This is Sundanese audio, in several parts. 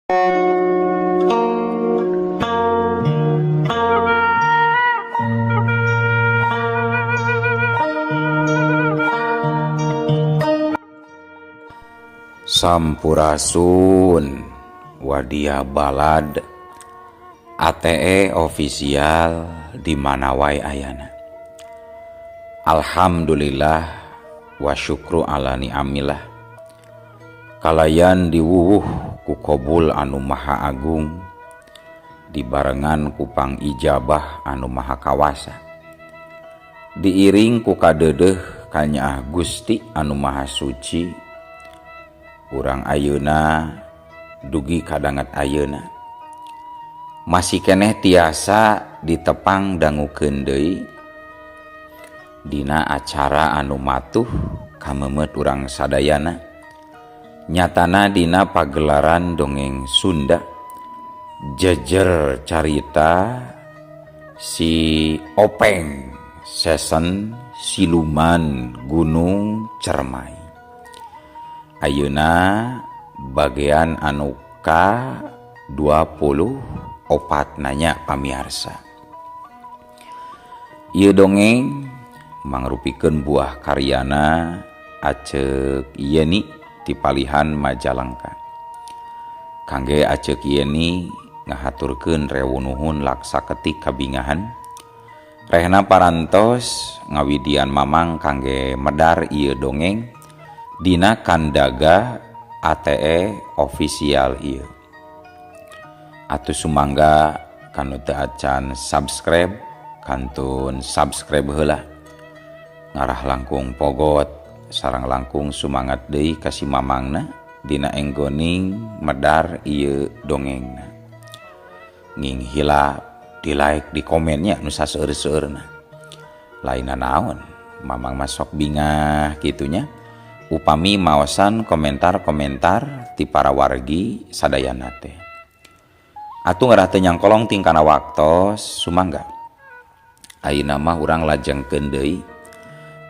Sampurasun Wadia Balad ATE official di mana wae ayana. Alhamdulillah wa syukru ala ni'amillah. Kalayan diwuwuh ku kobul anu maha agung, dibarengan ku pangijabah anu maha kawasa, diiring ku kadeudeuh kanyaah Gusti anu maha suci. Urang ayeuna dugi kadanget ayeuna masih keneh tiasa ditepang dangukeun deui dina acara anu matuh kamemet urang sadayana, nyatana dina pagelaran dongeng Sunda jejer carita si Openg season Siluman Gunung Cermai. Ayeuna bagian anu ka 24 nanya pamiarsa. Ieu dongeng mangrupikeun buah karyana Aceuk Yeni ti palihan Majalengka. Kangge Aceuk Yeni ngahaturkeun rewu nuhun laksa ketik kabingahan. Rehna parantos ngawidian mamang kangge medar ieu dongeng dina kandaga ATE official ieu. Atuh sumangga kanu teu acan subscribe kantun subscribe heula. Ngarah langkung pogot sareng langkung sumangat deui ka si mamangna dina enggoning medar ieu dongengna. Nging hilap di like di komennya nu saseueur-seueurna. Lainna naon mamang masok bingah kitunya. Upami maosan komentar-komentar ti para wargi sadayana teh. Atuh ngarah teu nyangkolong tingkana waktos sumangga. Ayeuna mah urang lajengkeun deui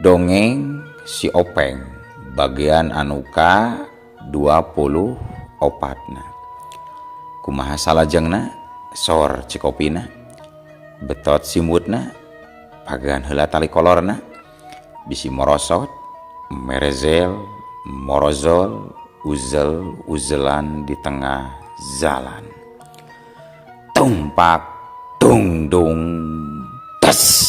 dongeng si Openg bagian anu ka 24 na. Kumaha salajengna? Sor cikopina, betot simutna, pagan heula tali kolorna, bisi morosot, merezel, morozol, uzel, uzelan di tengah jalan. Tumpak, tung dung, tes.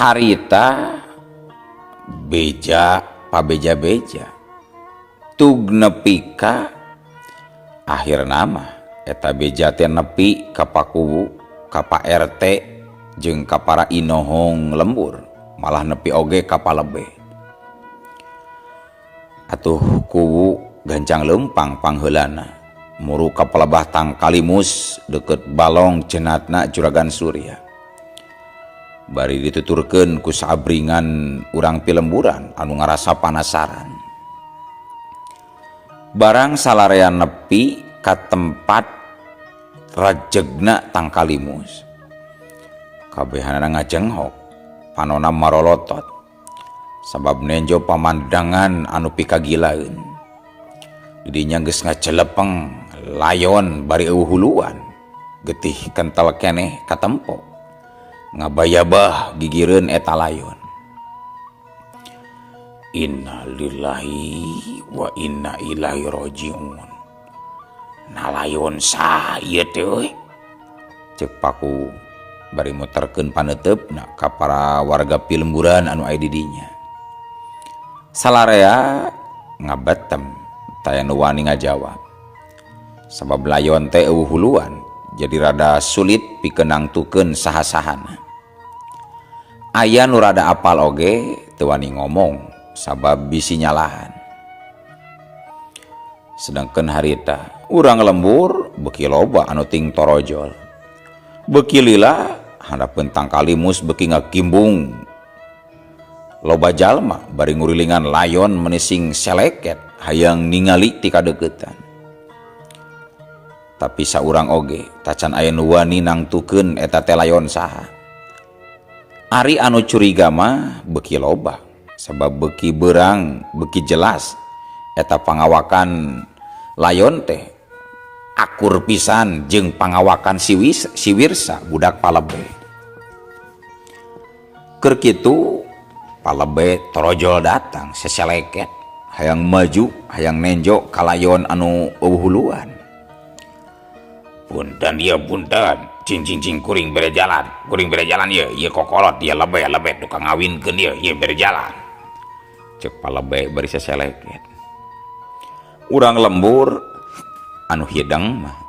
Harita beja pabeja-beja tug nepi ka akhir nama eta beja teh nepi ka pakuwu ka Pak RT jeung ka para inohong lembur malah nepi oge ka palebeh. Atuh kuwu gancang leumpang pangheulana muru ka palebah tangkalimus deket balong cenatna Juragan Surya. Bari dituturkeun ku saabringan urang pilemburan anu ngarasa panasaran. Barang salarea nepi ka tempat rajegna tangkalimus. Kabehanana ngajenghok, panona marolotot. Sabab nenjo pamandangan anu pikagilaeun. Didinya geus ngacelepeng layon bari eueuh huluan, getih kental keneh katempo. Ngabayabah gigireun eta layon. Innalillahi wa inna ilaihi rajiun. Nalayon sah ieu teh euy. Ceuk paku bari muterkeun paneuteup ka para warga pilemburan anu aya di dinya. Salarea ngabetem taya nu wani ngajawab. Sabab layon teh eueuh huluan jadi rada sulit pikeun nangtukeun saha-sahana. Aya nu rada apal oge teu wani ngomong sabab bisi nyalahan. Sedangkan harita urang lembur beuki loba anu ting torojol. Beuki lila Handapeun tangkalimus beuki ngakimbung. Loba jalma bari ngurilingan layon menising seleket hayang ningali ti kadeuketan. Tapi saurang oge tacan aya nu wani nangtukeun eta teh layon saha. Ari anu curiga mah beuki loba sabab beuki beurang beuki jelas eta pangawakan layon teh akur pisan jeung pangawakan si Wirsa budak Palebe. Keur kitu Palebe torojol datang seseleket hayang maju hayang nenjo ka layon anu eueuh huluan. Punten ieu punten, cing cing cing kuring bere jalan, kuring bere jalan ieu, ieu kokolot ieu lebe lebe tukang ngawinkeun ieu, ieu bere jalan. Cek Palebe bari seseleket. Urang lembur anu hideng mah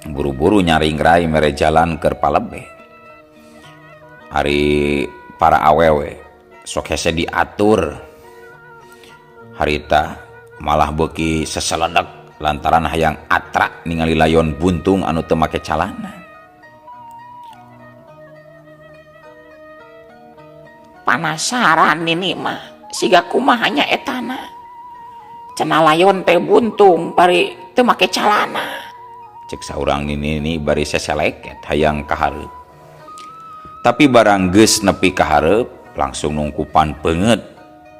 buru-buru nyaringrai mere jalan keur Palebe. Ari para awewe sok hese diatur. Harita malah beuki seseledek lantaran hayang atrak ningali layon buntung anu teu make calana. Panasaran nini mah siga kumaha nya etana. Cenah layon teh buntung bari teu make calana. Cek saurang nini bari seseleket hayang kahareup. Tapi barang geus nepi kahareup langsung nungkupan peungeut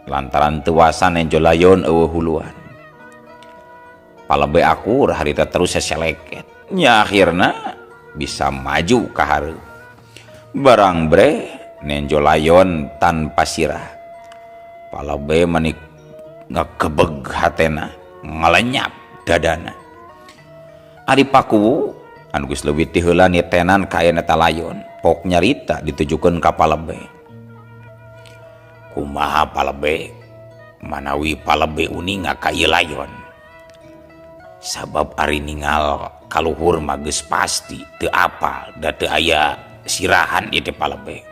lantaran teu wasa nenjo layon eueuh huluan. Palebe akur harita terus seseleket. Nya akhirna bisa maju kahareup. Barang bre nenjo layon tanpa sirah. Palebe manik ngakebeg hatena, ngalenyap dadana. Ari Pakuwu anu geus leuwih ti heula nitenan ka aya eta layon, pok nyarita ditujukeun ka Palebe. Kumaha Palebe? Manawi Palebe uninga ka ieu layon. Sabab ari ningal kaluhur mah geus pasti teu apal da teu aya sirahan ieu teh Palebe.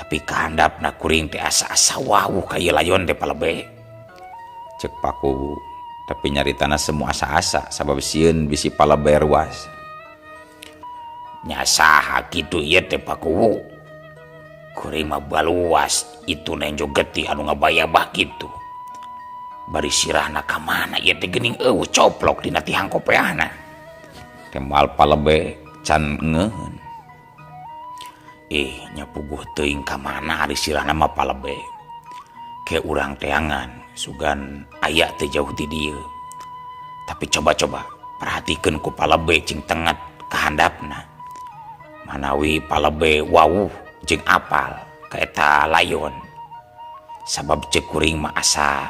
Tapi kahandapna kuring teh asa-asa wawuh ka ieu layon teh Palebe. Cek Pakuwu, tapi nyaritana semua asa-asa sabab sieun bisi Palebe ruas. Nya saha kitu ieu teh Pakuwu? Kuring mah baluas itu nenjo getih anu ngabayabah kitu. Bari sirahna ka mana ieu teh geuning eueuh coplok dina tihang kopeahna. Temal Palebe can ngeuheun. Nya puguh teuing ka mana ari sirahna mah Palebe. Ke urang teangan sugan aya teu jauh ti dieu. Tapi coba-coba perhatikeun ku Palebe cing tenget ka handapna. Manawi Palebe wawuh jeung apal ka eta layon. Sabab ceuk kuring mah asa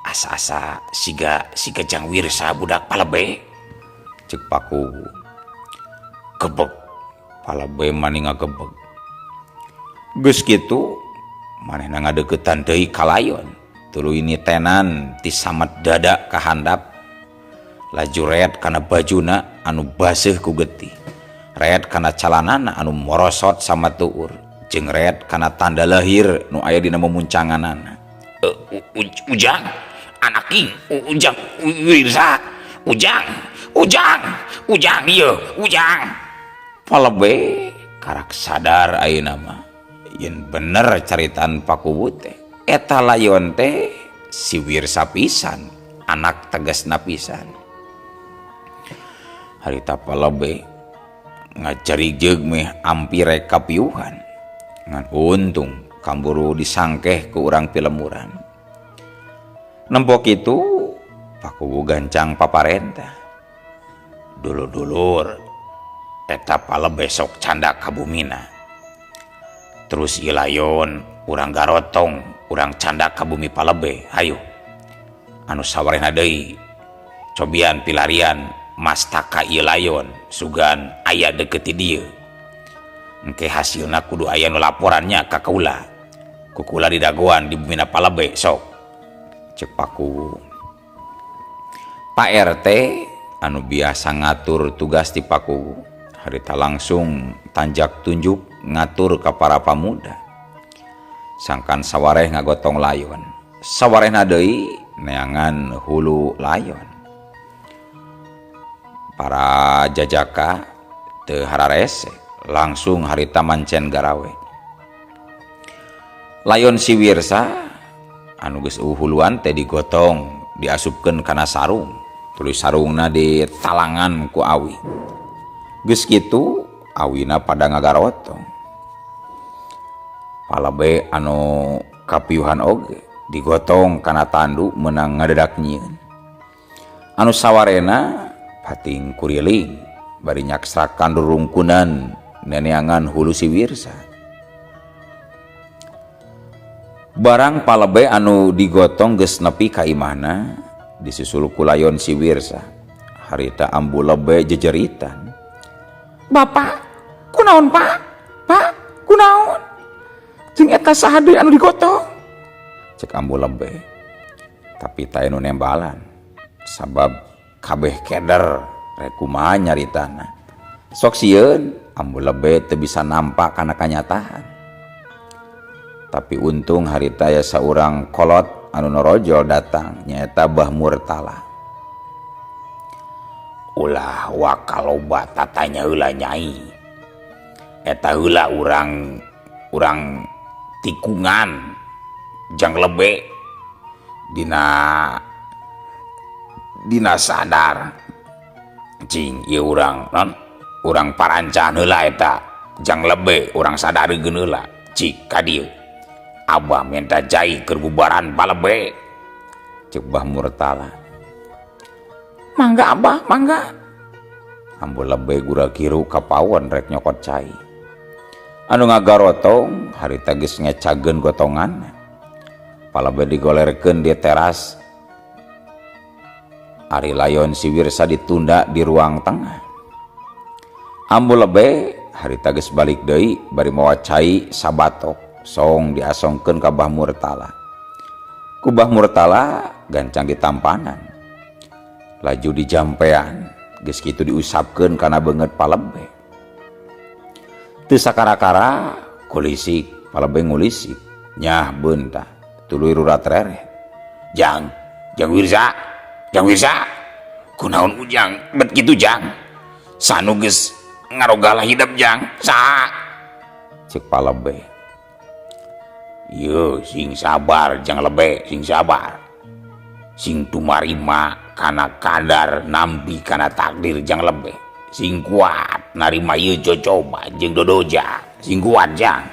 asa-asa siga jang Wirsa budak Palebe. Cek Pakuwu. Gebeg Palebe mani ngagebeg. Geus kitu manehna ngadeuketan deui ka layon. Tuluy nitenan ti samet dada ka handap. Laju reet kana bajuna anu baseuh ku getih. Reet kana calanana anu morosot sama tuur. Jeung reet kana tanda lahir nu aya dina memuncanganana. Ujang, anak king, Ujang, Wirsa, Ujang, Ujang, Ujang ieu, Ujang. Palebe karak sadar ayeuna mah yen bener caritaan Pakuwu teh. Eta layon teh si Wirsa pisan, anak tegasna pisan. Harita Palebe ngajarijeg meh ampire kapiuhan. Ngan untung kamburu disangkeh ku urang pilemuran. Nempok itu Pakuwu gancang paparentah. Dulur-dulur eta Palebe sok canda ka bumina. Terus ieu layon urang garotong, urang canda ka bumi Palebe. Hayu. Anu sawarehna deui cobian pilarian mastaka ieu layon sugan aya deukeut ti dieu. Engke hasilna kudu aya nu laporannya ka kaula. Ku kula didagoan di bumina Palebe sok. Cek Pakuwu. Pak RT anu biasa ngatur tugas di Pakuwu harita langsung tanjak tunjuk ngatur ka para pamuda. Sangkan sawareh ngagotong layon, sawarehna deui neangan hulu layon. Para jajaka teu hararese Langsung harita mancen garawe. Layon si Wirsa anu geus eueuh huluan teh digotong diasupkeun kana sarung. Tuluy sarungna ditalangan ku awi. Geus kitu awina pada ngagarotong. Palebe anu kapiuhan oge digotong kana tandu meunang ngadedak nyieun. Anu sawarena pating kuriling bari nyaksrakan rurungkunan neneangan hulu si Wirsa. Barang palebe anu digotong geus nepi ka imahna disusul ku layon si Wirsa. Harita ambu lebe jejeritan. Bapak, kunaon Pak? Pak, kunaon? Jeung eta saha deui anu digotong? Cek ambu lebe. Tapi teh nu nembalan. Sabab kabeh keder rek kumaha nyaritana. Sok sieun ambu lebe teu bisa nampak kana kanyataan. Tapi untung harita aya saurang kolot anu norojol datang nyaeta Bah Murtala. Ulah wakaloba tatanya heula nyai. Eta heula urang tikungan jang lebe dina sadar cing ieu urang non urang parancan heula eta jang lebe urang sadareukeun heula cik ka dieu abah minta cai keur bubaran palebe. Cek Bah Murtala. Mangga abah, mangga. Ambu lebe gura-giru ka pawon rek nyokot cai. Anu ngagarotong harita geus ngecageun gotongan. Palebe digolerkeun di teras. Ari layon si Wirsa ditunda di ruang tengah. Ambu lebe harita geus balik deui bari mawa cai sabatok song diasongkeun ka Bah Murtala. Ku Bah Murtala gancang ditampanan. Laju dijampean, geus kitu diusapkeun kana beungeut palebe. Teu sakara-kara kulisik, palebe ngulisik, nyah beunta, tuluy rurat rereh. Jang, jang Wirsa, jang Wirsa. Kunaon ujang bet kitu jang? Sanu geus ngarogalah hidep jang, saha? Cek palebe. Yeuh, sing sabar jang lebe, sing sabar. Sing tumarima kana kadar nampi kana takdir jang lebe. Sing kuat narima ieu cocoba jeung dodoja, sing kuat jang.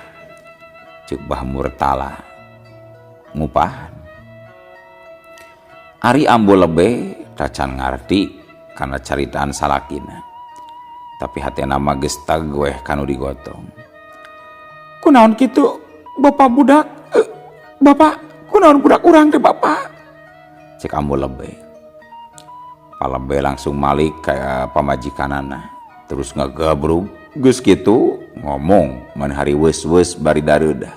Cek Bah Murtala ngupahan. Ari ambu lebe tacan ngarti kana caritaan salakina. Tapi hatena mah geus tag weh kanu digotong. Kunaon kitu bapak budak? Bapak kunaon budak urang teh bapak? Cek ambu lebe. Palebe langsung malik ka pamajikanana. Terus ngegabrug geus kitu ngomong man hari weus-weus bari dareudah.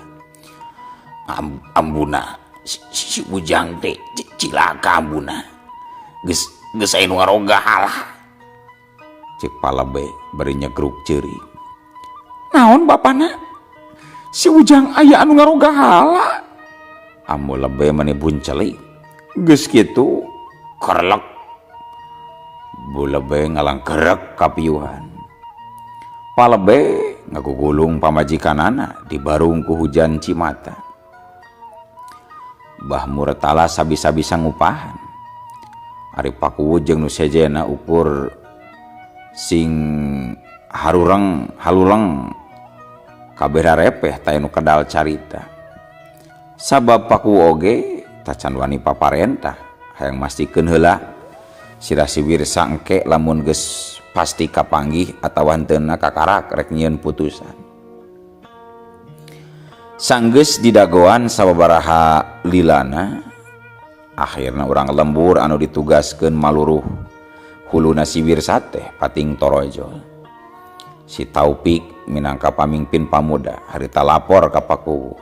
Ambuna si ujang teh cilaka ambuna. Geus geus aya nu ngaroga halah. Cek palebe bari nyegruk ceurik. Naon bapana? Si ujang aya anu ngaroga hala. Ambu lebe mani buncelik. Geus kitu kerlek. Bu lebe ngalangkerek kapiuhan. Palebe ngagugulung pamajikanana dibarung ku hujan cimata. Bah Murtala sabisa-bisa ngupahan. Ari Pakuwu jeung nu sejena ukur sing harureng haluleng kabeh repeh teh nu kedal carita. Sabab Pakuwu oge tacan wani paparentah hayang mastikeun heula sirah si Wirsa engke lamun geus pasti kapanggih atawa henteuna kakarak rek nyieun putusan. Sanggeus didagoan sababaraha lilana akhirna urang lembur anu ditugaskeun maluruh huluna si Wirsa teh pating torojol. Si Taufik minangka pamimpin pamuda harita lapor ka Pakuwu.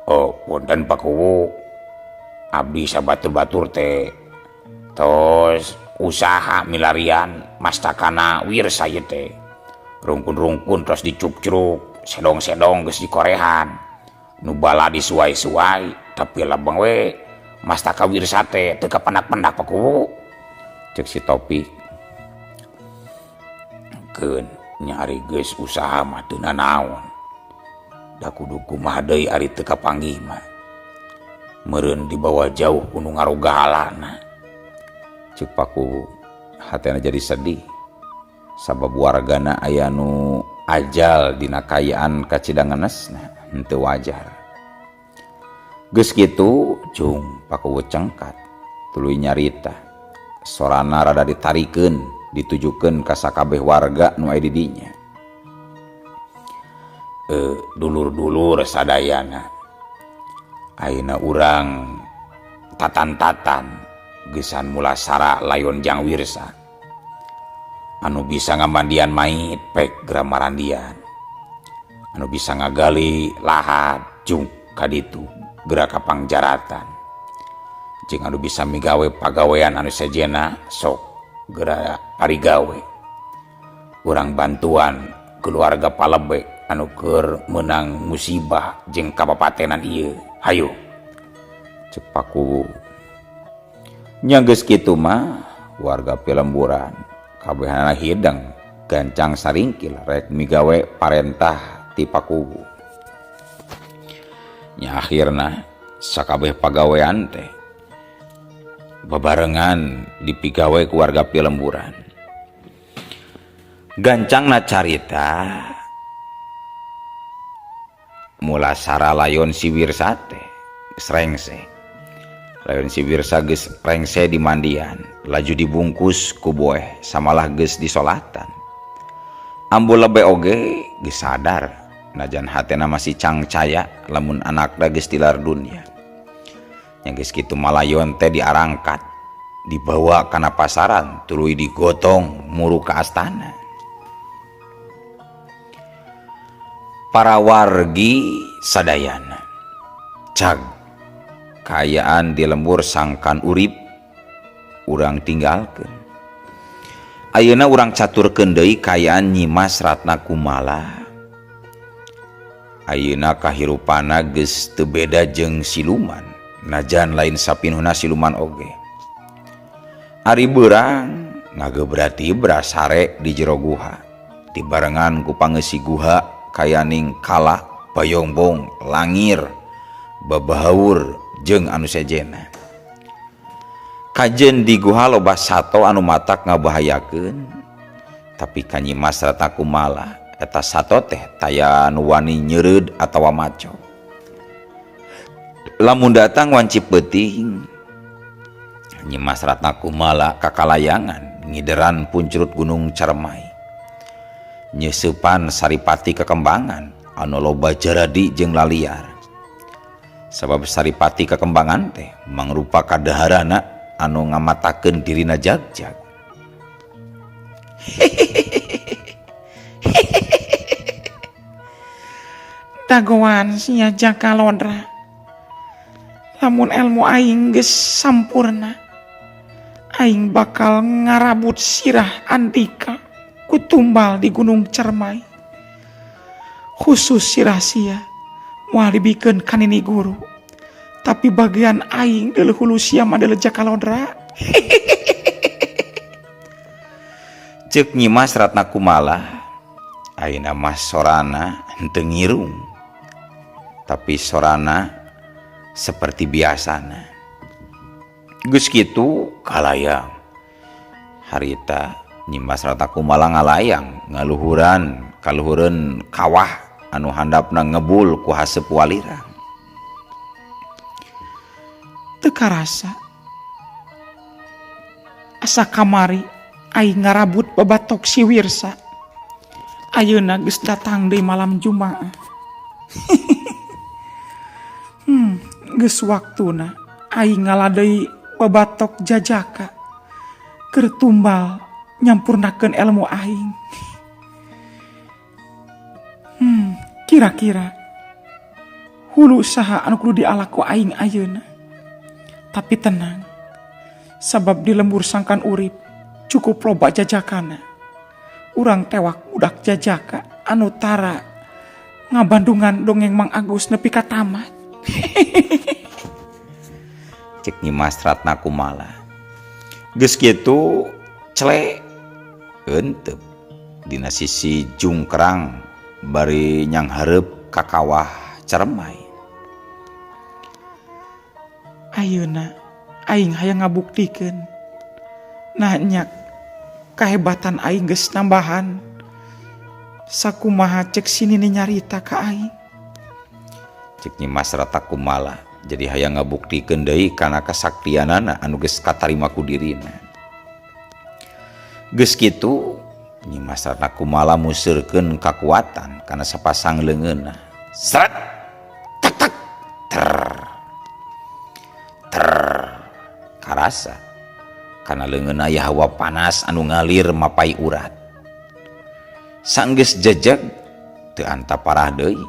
Oh, punten Pakuwu, abdi sabatur-batur teh tos usaha milarian mastakana Wirsa ieu teh. Rungkun-rungkun tos dicukcruk, sedong-sedong geus dikorehan. Nu bala disuai-suai, tapi lebeng we mastaka Wirsa teh teu kapendak-pendak Pakuwu. Cek si Taufik. Keun Nya ari geus usaha mah teu nanaon. Da kudu kumaha deui ari teu kapanggih mah. Meureun dibawa jauh ku nu ngarogahalana. Ceuk Pakuwu hatena jadi sedih sabab wargana aya nu ajal dina kaayaan kacida ngenesna henteu wajar. Geus kitu cung Pakuwu cengkat tuluy nyarita. Sorana rada ditarikeun ditujukeun ka sakabeh warga nu aya di dinya. Dulur-dulur sadayana ayeuna urang tatan-tatan geusan mulasara layon jang wirsa anu bisa ngamandian mait pek geura marandian anu bisa ngagali lahat jung kaditu geura kapangjaratan jeung anu bisa migawe pagawean anu sejena sok geura parigawe urang bantuan keluarga palebe anu keur meunang musibah jeung kabapatenan ieu hayu ceuk Pakuwu. Nya geus kitu mah warga pilemburan kabehanana hideng gancang saringkil rek migawe parentah ti Pakuwu. Nya akhirna sakabeh pagawean teh babarengan dipigawe ku warga pilemburan. Gancangna carita mulasara layon si Wirsa teh geus rengse. Layon si Wirsa geus rengse di mandian, laju dibungkus ku boeh samalah geus disolatan. Ambu lebe oge geus sadar najan hatena masih cangcaya lamun anakna geus tilar dunya. Nya geus kitu malayon teh diarangkat, dibawa kana pasaran, tuluy digotong muru ka astana. Para wargi sadayana cag kaayaan di lembur sangkan urip urang tinggalkeun. Ayeuna urang caturkeun deui kaayaan Nyimas Ratna Kumala. Ayeuna kahirupanna geus teu beda jeung siluman, najan lain sapinuhna siluman oge. Ari beurang ngagebra-tibra sare di jero guha, dibarengan ku pangeusi guha kayaning kala, bayongbong, langir, babahaur jeung anu sejena. Kajen di guha loba sato anu matak ngabahayakeun, tapi ka Nyimas Ratna Kumala eta sato teh taya anu wani nyeureud atawa maco. Lamun datang wanci peuting, Nyimas Ratna Kumala kakalayangan ngideran puncrut Gunung Ceremai. Nyeusepan saripati kekembangan anu loba jaradi jeung laliar. Sabab saripati kekembangan teh mangrupa kadaharana anu ngamatakeun dirina jagjag. Dagoan sia Jaka Lodra. Lamun elmu aing geus sampurna, aing bakal ngarabut sirah Andika kutumbal di Gunung Cermai. Khusus sirah sia moal dibikeun ka nini guru, tapi bagian aing deuleuh hulu sia mah deuleuh Jaka Lodra. Ceuk Nyimas Ratna Kumala, ayeuna mah sorana henteu ngirung, tapi sorana seperti biasana. Geus kitu kalayang harita Nyimas Ratna Kumala ngalayang ngaluhuran kaluhureun kawah anu handapna ngebul ku haseup walirang. Teu karasa asa kamari aing ngarabut babatok si Wirsa. Ayeuna geus datang deui malam Jumaah. Geus waktuna aing ngaladei babatok jajaka keur tumbal nyampurnakeun ilmu aing. Kira-kira hulu saha anu kudu dialaku aing ayeuna. Tapi tenang, sabab di lembur sangkan urip cukup loba jajakana. Urang tewak budak jajaka anu tara ngabandungan dongeng Mang Agus nepi ka tamat. Cek Nyimas Ratna Kumala. Geus kitu cele eunteup. Dina sisi jungkrang bari nyanghareup ka kawah Ceremai. Ayeuna aing hayang ngabuktikeun nah nya kahebatan aing geus nambahan sakumaha cek si nini nyarita ka aing. Cek Nyi Mas Ratna Kumala jadi hayang ngabuktikeun deui kana kasaktianana anu geus katarima ku dirina. Geus kitu Nyi Mas Ratna Kumala museurkeun kakuatan kana sapasang leungeunna. Sret tek tek ter ter karasa kana leungeunna aya hawa panas anu ngalir mapai urat. Sanggeus jejeg teu anta parah deui.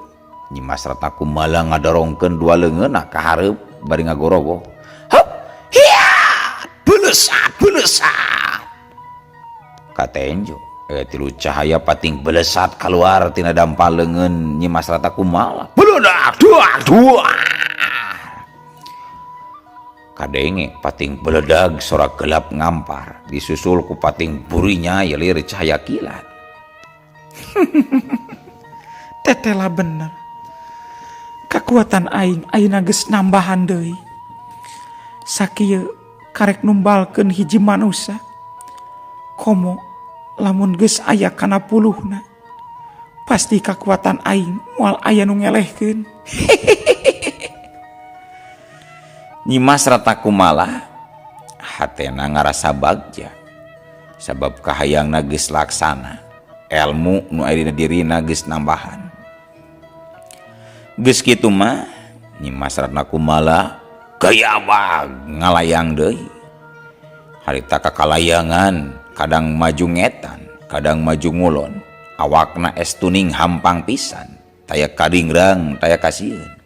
Nyi Mas Ratna Kumala ngadorongkeun dua leungeunna ka hareup bari ngagorowoh. Hup hiya beleusat beleusat. Katenjo tilu cahaya pating belesat keluar tina dampal leungeun Nyi Mas Ratna Kumala. Beledak dua dua. Kadenge pating beledag sorak gelap ngampar disusul ku pating burinya yelir cahaya kilat. Tetela bener. Kakuatan aing ayeuna geus nambahan deui. Sakieu karek numbalkeun hiji manusa. Komo lamun geus aya kana puluhna. Pasti kakuatan aing moal aya nu ngelehkeun. Nyi Mas Ratna Kumala hatena ngarasa bagja sabab kahayangna geus laksana, elmu nu aya dina dirina geus nambahan. Geus kitu mah Nyi Mas Ratna Kumala gayabag ngalayang deui. Harita kakalayangan kadang maju ngetan, kadang maju ngulon, awakna es tuning hampang pisan, taya kadingrang, taya kasieun.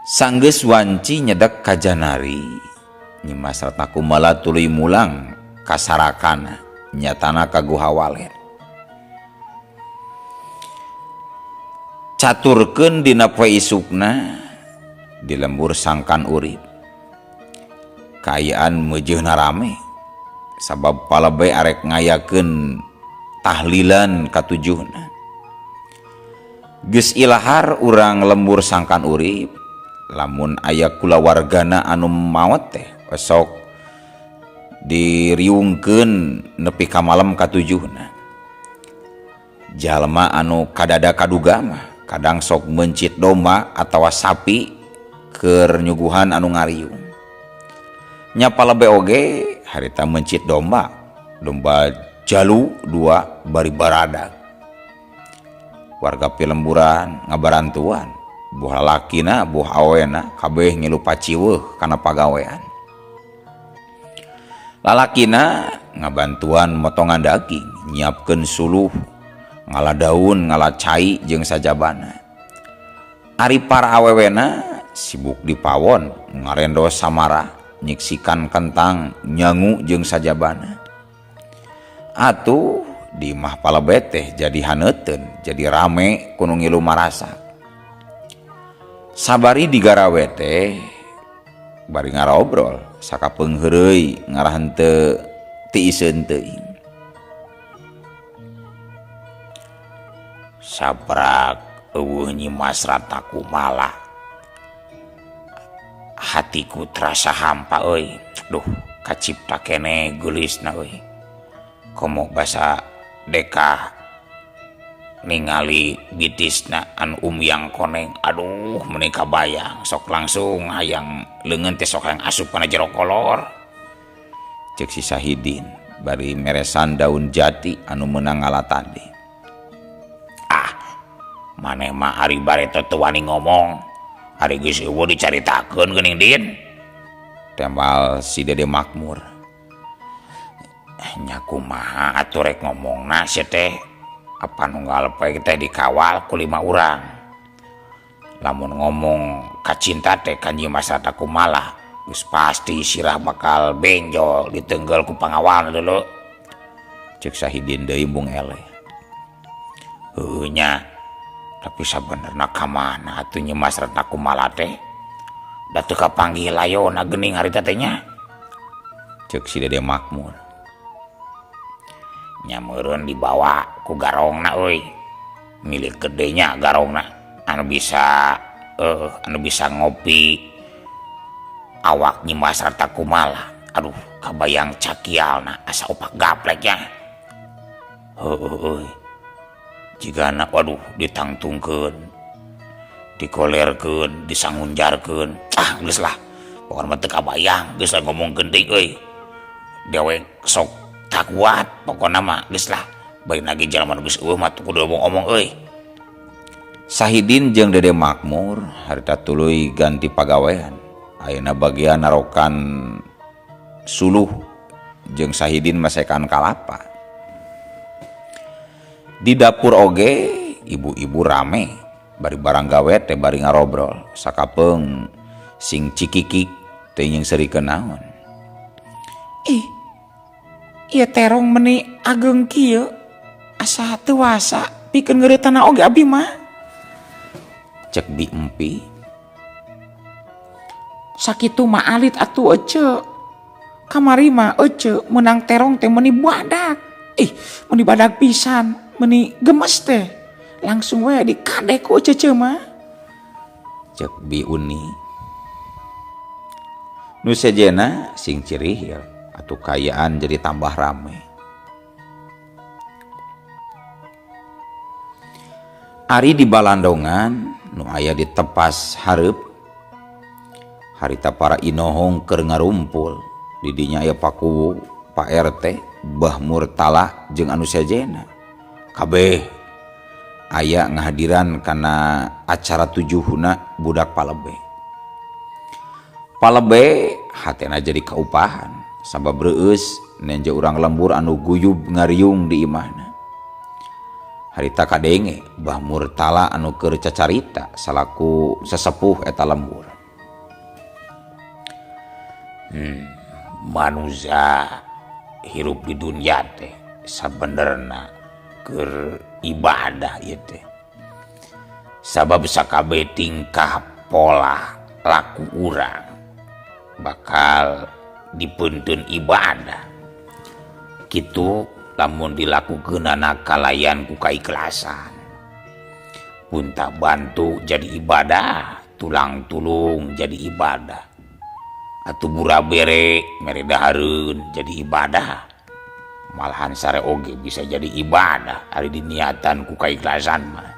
Sanggeus wanci nyedek ka janari, Nyi Mas Ratna Kumala tuluy mulang ka sarakana, nyatana ka Guha Walet. Caturkeun dina poe isukna di lembur sangkan urip. Kaayaan meujeuna rame sabab palebe arek ngayakeun tahlilan katujuhna. Geus ilahar urang lembur sangkan urip, lamun aya kulawargana anu maot teh osok diriungkeun nepi ka malem katujuhna. Jalma anu kadada kaduga mah kadang sok mencit domba atawa sapi keur nyuguhan anu ngariung. Nya palebe oge harita mencit domba, domba jalu dua bari baradag. Warga pilemburan ngabarantuan, buah lalakina buah awena kabeh ngilu paciweuh kana pagawean. Lalakina ngabantuan motongan daging, nyiapkeun suluh, ngala daun, ngala cai jeung sajabana. Ari para awewena sibuk di pawon, ngarendos samara, nyiksikan kentang, nyangu jeung sajabana. Atuh di imah palebet teh jadi haneuteun, jadi rame kudu ngilu marasak. Sabari digarawe teh bari ngarobrol sakapeung heureuy ngarah henteu tiiseun teuing. Sabrak eueuh Nyi Mas Ratna Kumala. Hatiku terasa hampa euy. Duh, kacipta keneh geulisna euy. Komo basa deka ningali bitisna anu umyang koneng. Aduh, meuni kabayang sok langsung hayang leungeun teh sok hayang asup kana jero kolor. Cek si Sahidin bari meresan daun jati anu meunang ngalatadi. Ah, maneh mah ari bareto teu wani ngomong. Ari geus eueuh dicaritakeun geuning Din. Tembal si Dede Makmur. Nya kumaha atuh rek ngomongna sia teh? Apa nunggal poe teh dikawal ku 5 urang. Lamun ngomong kacinta teh ka Nyi Mas Ratna Kumala, geus pasti sirah bakal benjol ditenggel ku pangawalna dulu. Cek Sahidin deui embung eleh. Heueuh nya, tapi sabenerna ka mana atuh Nyi Mas Ratna Kumala teh? Da teu kapanggih layona geuning harita teh nya. Cek si Dede Makmur. Nya meureun dibawa ku garongna euy. Milik gedenya garongna anu bisa anu bisa ngopi awak Nyimas Rata Kumala. Aduh, kabayang cakialna asa opak gaplek nya. Heueuh euy. Jigana waduh ditangtungkeun, dikolerkeun, disangunjarkeun. Ah, geus lah. Pokona mah teu kabayang, geus lah ngomongkeun deui euy. Dewek sok tak kuat pokona mah geus lah. Bari lagi jalma nu geus eueuh mah kudu omong-omong euy. Sahidin jeung Dede Makmur harita tuluy ganti pagawean. Ayeuna bagian narokan suluh jeung Sahidin masekan kalapa. Di dapur oge ibu-ibu rame bari barang gawe teh bari ngarobrol sakapeung sing cikikik teh jeung seurikeun naon. Ih, ieu terong meni ageng kieu asa teu wasa pikeun ngeureutana oge abdi mah. Cek Bi Empi. Sakitu mah alit atuh ece. Kamari mah ece meunang terong teh meuni badak. Ih, meuni badak pisan, meuni gemes teh. Langsung we dikadek ku ece mah. Cek Bi Uni. Nu sejenna sing cirihil atuh kayaan jadi tambah rame. Ari di balandongan nu aya di tepas hareup harita para inohong keur ngarumpul. Di dinya aya Pak Kuwu, Pak RT, Bah Murtala jeung anu sejenna. Kabeh aya ngahadiran kana acara tujuhna budak Palebe. Palebe hatena jadi kaupahan sabab reueus nenjo urang lembur anu guyub ngariung di imahna. Harita kadenge Bah Murtala anu keur cacarita salaku sesepuh eta lembur. Manusia hirup di dunia teh sabenerna keur ibadah ieu teh. Sabab sakabeh tingkah pola laku urang bakal dipeunteun ibadah. Kitu lamun dilakukeunana kalayan ku kaikhlasan. Punta bantu jadi ibadah, tulang tulung jadi ibadah. Atuh bura bere mere dahareun jadi ibadah. Malahan sare oge bisa jadi ibadah ari diniatan ku kaikhlasan mah.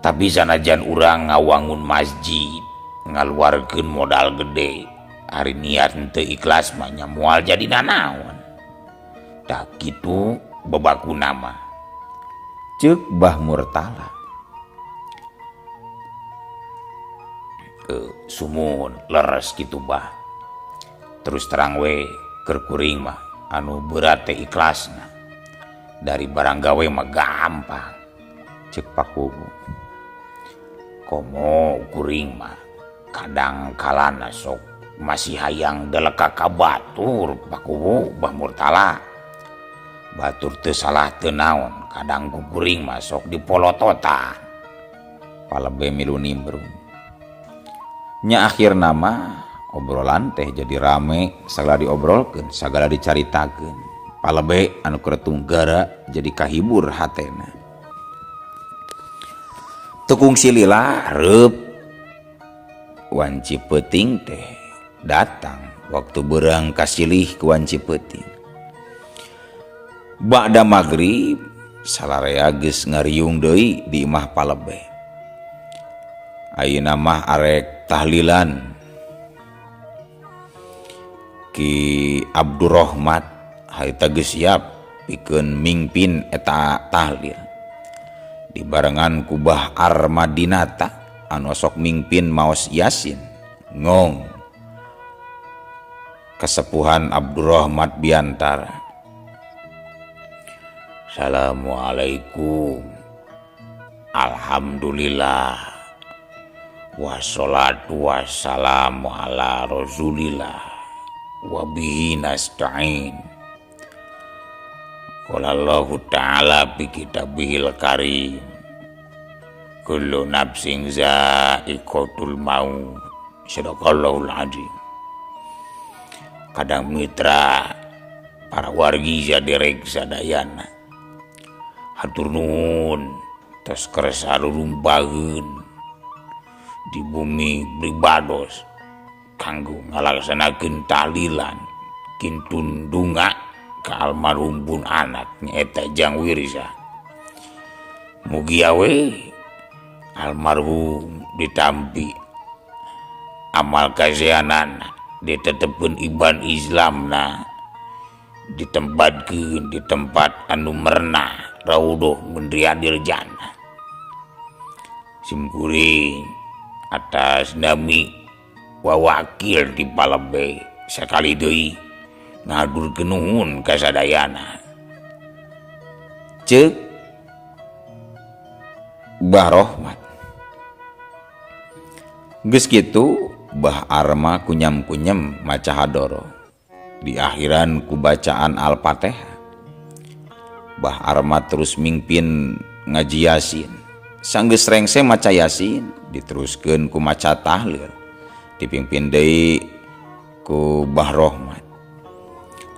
Tapi sanajan urang ngawangun masjid ngaluarkeun modal gede, ari niat teu ikhlas mah nya moal jadi nanaon. Tah kitu bebakuna mah. Ceuk Bah Murtala. Sumun leres kitu bah. Terus terang we keur kuring mah anu berat teh ikhlasna. Dari barang gawe mah gampang. Ceuk Pak Kuwu. Komo kuring mah kadang kalana sok masih hayang deleka ka batur Pak Kuwu Bah Murtala. Batur teu salah teu naon, kadang ku kuring mah sok dipolototan. Palebe milu nimbrung. Nya akhirna mah obrolan teh jadi rame, sagala diobrolkeun, sagala dicaritakeun. Palebe anu keur tunggara jadi kahibur hatena. Teu kungsi lila reup wanci peuting teh datang waktu beurang kasilih ku wanci peuting. Ba'da magrib salarea geus ngariung deui di imah Palebe. Ayeuna mah arek tahlilan Ki Abdurrahmat harita geus siap pikeun mingpin eta tahlil. Dibarengan ku Bah Armadinata anu sok mingpin maos Yasin ngong kesepuhan Abdurrahmat Biantara. Assalamualaikum. Alhamdulillah. Wassalatu wassalamu ala rasulillah wa bihi nasta'in. Qala Allahu ta'ala bi kitabihil karim. Kullu nafsin za'iqatul maut. Sadaqallahul azim. Kadang mitra Para wargi saderek sadayana. Hatur nuhun tos kersa rumpageun di bumi pribados kanggo ngalaksanakeun tahlilan kintun dunga ka almarhum pun anak nyaeta Jang Wirsa. Mugia we almarhum ditampi amal kaseanana ditetepkeun iban Islamna ditempatkeun di tempat anu merenah raudhah min riyadil jannah. Simkuring atas nami wawakil di Palebe sakali deui ngahaturkeun nuhun ka sadayana. Ceuk Bah Rohmat. Geus kitu Bah Arma kunyam-kunyam maca hadoro. Di akhiran ku bacaan Al-Fatihah. Bah Arma terus mingpin ngaji Yasin. Sanggeus rengse maca Yasin diteruskeun ku maca tahlil. Dipimpin deui ku Bah Rohmat.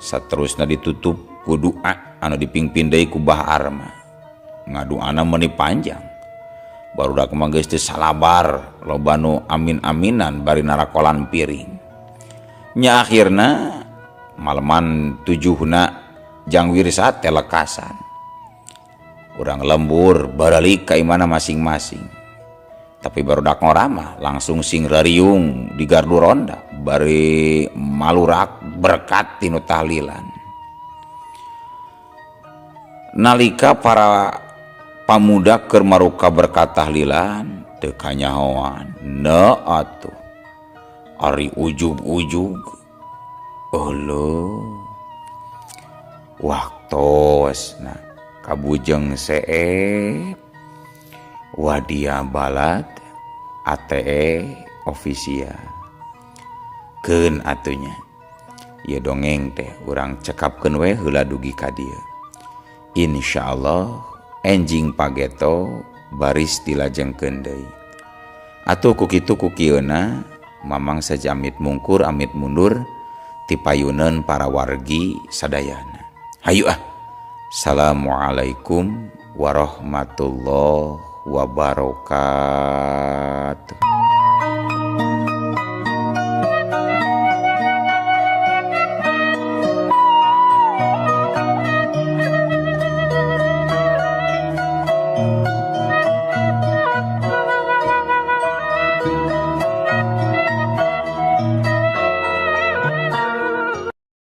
Saterusna ditutup ku doa anu dipimpin deui ku Bah Arma. Ngadoana meuni panjang. Barudak mah geus teu salabar, loba nu amin-aminan bari narakolan piring. Nya akhirna maleman tujuhna Jang Wirsa teh lekasan. Urang lembur baralik ka imana masing-masing. Tapi barudak ngora mah langsung sing rariung di gardu ronda bari malurak berkat tinu tahlilan. Nalika para pamuda keur maruka berkat tahlilan teu kanyahoan na atuh ari ujug-ujug euleuh waktosna kabujeng seep wadia balat ATE official keun atunya ieu dongeng teh urang cekapkeun we heula dugi ka dieu. Insyaallah enjing pageto baris dilajengkeun deui. Atuh ku kitu ku kieuna mamang saja amit mungkur amit mundur ti payuneun para wargi sadayana. Hayu ah. Assalamualaikum warahmatullahi wabarakatuh.